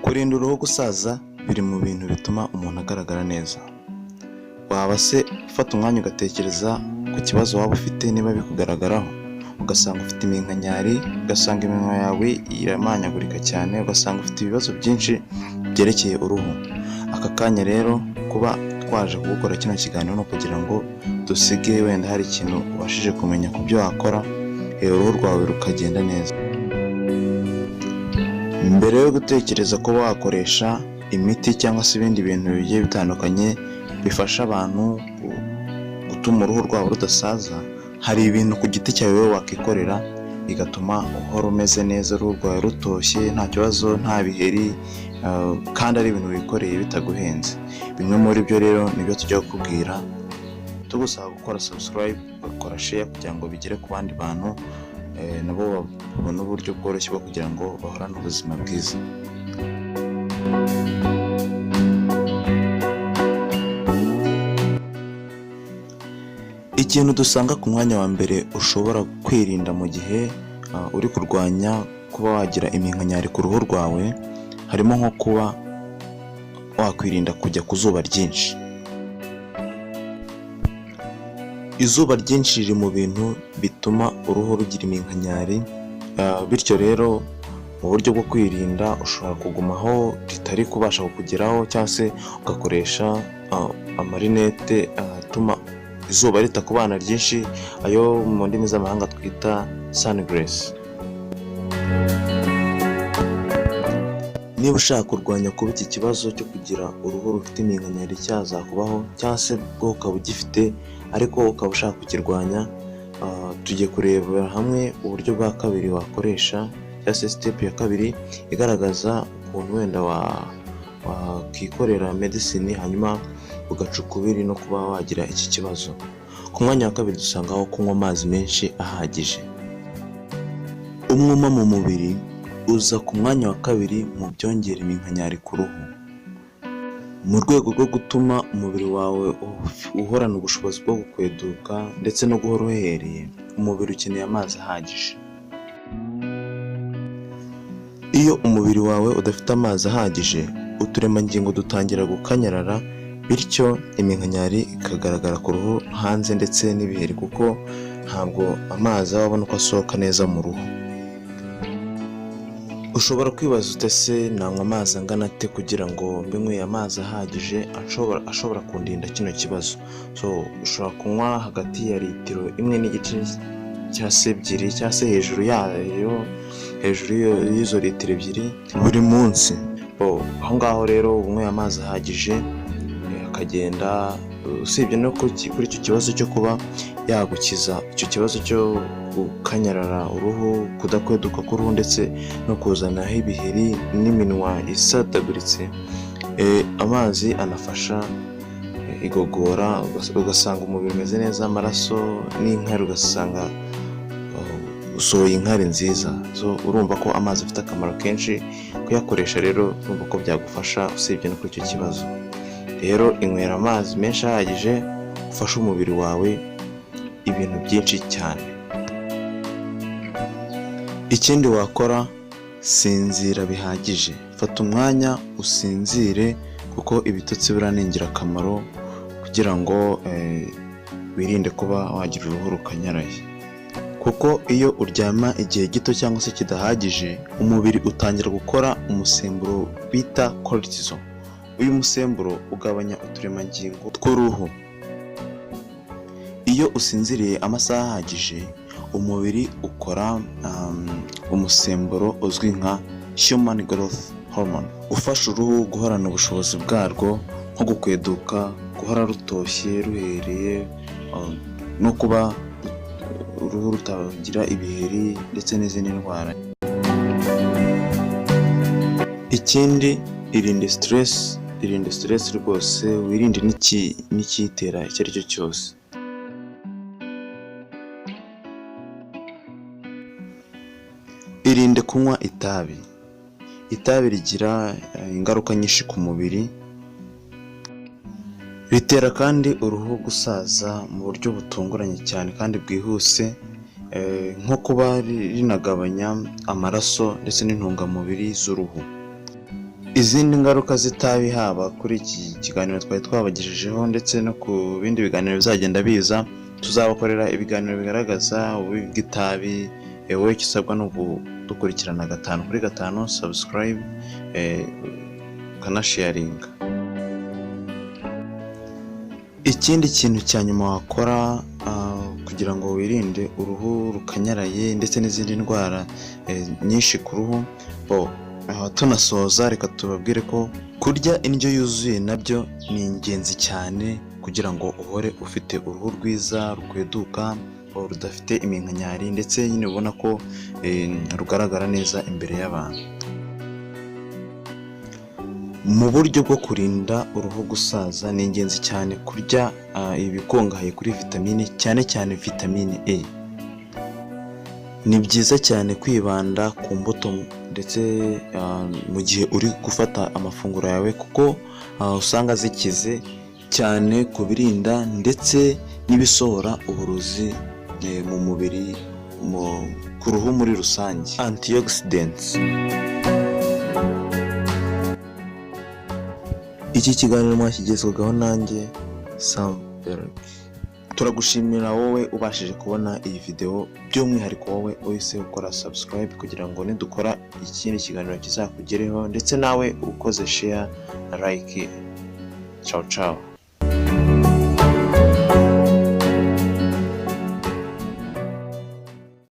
Kurinda uruhu gusaza biri mu bintu bituma umuntu agaragara neza. Waba se ufata umwanya ugatekereza ku kibazo waba ufite niba bikugaragaraho, ugasanga ufite iminkanyari, ugasanga iminwa yawe iramanyagurika cyane, ugasanga ufite ibibazo byinshi byerekeye uruhu. Aka kanya rero kuba twaje kugukora kino kiganiro ni ukugira ngo dusige wenda hari ikintu ubashije kumenya ku byo wakora, uruhu rwawe rukagenda neza. Mbere yo gutekereza kuba wakoresha imiti cyangwa se ibindi bintu bigiye bitandukanye bifasha abantu gutuma uruhu rwabo rudasaza, hari ibintu ku giti cyawe wowe wakikorera bigatuma uhora umeze neza, uruhu rwawe rutoshye, nta kibazo, nta biheri, kandi ari ibintu wikoreye bitaguhenze. Bimwe muri byo rero nibyo tujya kukubwira, tugusaba gukora subscribe, ugakora share kugira ngo bigere ku bandi bantu, nabo babone uburyo bworoshye bwo kugira ngo bahorane ubuzima bwiza. Ikintu dusanga ku mwanya wa mbere ushobora kwirinda mu gihe uri kurwanya kuba wagira iminkanyari ku ruhu rwawe, harimo nko kuba wakwirinda kujya ku zuba ryinshi. Izuba ryinshi riri mu bintu bituma uruhu rugira iminkanyari, bityo rero mu buryo bwo kwirinda ushobora kuguma aho ritari kubasha kukugeraho cyangwa se ugakoresha amarinete atuma izuba ritakubana ryinshi, ayo mu ndimi z'amahanga twita sunglasses. Niba ushaka kurwanya kuba iki kibazo cyo kugira uruhu rufite iminkanyari cyazakubaho cyangwa se bwo ukaba ugifite ariko ukaba ushaka kukirwanya, tugiye kurebera hamwe uburyo bwa kabiri wakoresha cyangwa se step ya kabiri igaragaza ukuntu wenda wakikorera medicine hanyuma ugaca ukubiri no kuba wagira iki kibazo. Ku mwanya wa kabiri dusangaho kunywa amazi menshi ahagije. Umwuma mu mubiri uza ku mwanya wa kabiri mu byongera iminkanyari ku ruhu. Mu rwego rwo gutuma umubiri wawe uhorana ubushobozi bwo gukweduka ndetse no guhora uhehereye, umubiri ukeneye amazi ahagije. Iyo umubiri wawe udafite amazi ahagije, uturemangingo dutangira gukanyarara, bityo iminkanyari ikagaragara ku ruhu hanze ndetse n'ibiheri kuko ntabwo amazi aba abona uko asohoka neza mu ruhu. Ushobora kwibaza uti ese nanywa amazi angana ate kugira ngo mbe nyweye amazi ahagije ashobora kundinda kino kibazo? So ushobora kunywa hagati ya litiro imwe n'igice cyangwa se ebyiri cyangwa se hejuru yayo, hejuru y'izo litiro ebyiri buri munsi. Aho ngaho rero uba unyweye amazi ahagije, akagenda usibye no kuri icyo kibazo cyo kuba yagukiza icyo kibazo cyo gukanyarara uruhu, kudakweduka k'uruhu ndetse no kuzanaho ibiheri n'iminwa isataguritse, amazi anafasha igogora, ugasanga umubiri umeze neza, amaraso n'inkari ugasanga usohoye inkari nziza. Urumva ko amazi afite akamaro kenshi, kuyakoresha rero urumva ko byagufasha usibye no kuri icyo kibazo. Rero inywera amazi menshi ahagije ufashe umubiri wawe ibintu byinshi cyane. Ikindi wakora, sinzira bihagije, fata umwanya usinzire kuko ibitotsi buriya ni ingirakamaro kugira ngo wirinde kuba wagira uruhu rukanyaraye. Kuko iyo uryama igihe gito cyangwa se kidahagije, umubiri utangira gukora umusemburo bita cortisol. Uyu musemburo ugabanya uturemangingo tw'uruhu. Iyo usinziriye amasaha ahagije, umubiri ukora umusemburo uzwi nka human growth hormone, ufasha uruhu guhorana ubushobozi bwarwo nko gukweduka, guhora rutoshye ruhereye, no kuba uruhu rutagira ibiheri ndetse n'izindi ndwara. Ikindi, irinde stress, irinde stress rwose, wirinde n'ikiyitera icyo ari cyo cyose. Irinde kunywa itabi. Itabi rigira ingaruka nyinshi ku mubiri, ritera kandi uruhu gusaza mu buryo butunguranye cyane kandi bwihuse, nko kuba rinagabanya amaraso ndetse n'intungamubiri z'uruhu. Izindi ngaruka z'itabi, haba kuri iki kiganiro twari twabagejejeho ndetse no ku bindi biganiro bizagenda biza, tuzabakorera ibiganiro bigaragaza ububi bw'itabi. Wowe icyo usabwa ni ukudukurikirana 5 kuri 5, subscribe, ukanasharinga. Ikindi kintu cya nyuma wakora kugira ngo wirinde uruhu rukanyaraye ndetse n'izindi ndwara nyinshi ku ruhu bo, aha tunasoza, reka tubabwire ko kurya indyo yuzuye nabyo ni ingenzi cyane kugira ngo uhore ufite uruhu rwiza, rukweduka, rudafite iminkanyari, ndetse nyine ubona ko rugaragara neza imbere y'abantu. Mu buryo bwo kurinda uruhu gusaza, ni ingenzi cyane kurya ibikungahaye kuri vitamine, cyane cyane vitamine E. Ni byiza cyane kwibanda ku mbuto ndetse mu gihe uri gufata amafunguro yawe, kuko usanga zikize cyane ku birinda ndetse n'ibisohora uburozi mu mubiri, ku ruhu muri rusange, antioxidants. Iki kiganiro mwakigezwagaho nanjye, Sam Berg. Turagushimira wowe ubashije kubona iyi videwo, by'umwihariko wowe uhise ukora subscribe kugira ngo nidukora ikindi kiganiro kizakugereho, ndetse nawe ukoze share na like. Ciao ciao.